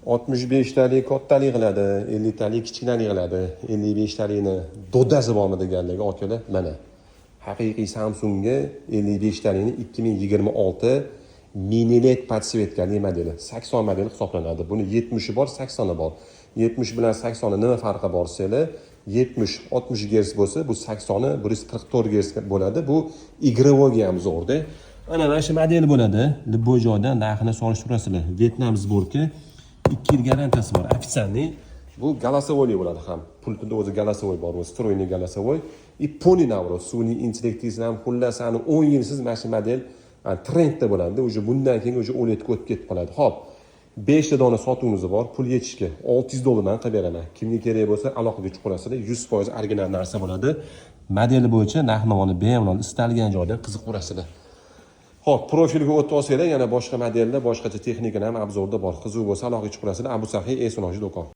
65 talik kattalik qiladi, 50 talik kichkinalik qiladi. 55 talikni dodasi bormi deganlarga, akalar, mana haqiqiy Samsungga 55 talikni 2026 mini LED подсветка li modeli, 80 modeli hisoblanadi. Buni 70i bor, 80i bor. 70 bilan 80ni nima farqi bor desanglar, 70 60 gerts bo'lsa, bu 80i 144 gerts bo'ladi. Bu игровой ga ham zo'rda. Mana shu model bo'ladi. Любой joydan narxini solishtirasizlar. Vyetnam сборка, 2 yil garantiyasi bor, официальный. Bu голосовой bo'ladi ham, pultida o'zi голосовой bor, o'zi встроенный голосовой и полный, наоборот, sun'iy intellektingizni ham. Xullas, ani 10 yilsiz mana shu model trendda bo'ladi уже. Bundan keyin уже OLEDga o'tib ketib qoladi. Ho'p, beshta dona sotuvimiz bor. Pul yetishga 600 dollardan qilib beraman. Kimga kerak bo'lsa, aloqaga chiqaverasizlar. 100% original narsa bo'ladi. Modeli bo'yicha narx navoni bemalol istalgan joydan qiziqaverasizlar. Ho'p, profilga o'tib olsanglar, yana boshqa modellar, boshqacha texnikani ham обзор da bor. Qiziq bo'lsa, aloqaga chiqaverasizlar. Abu Saxiy S16 do'kon.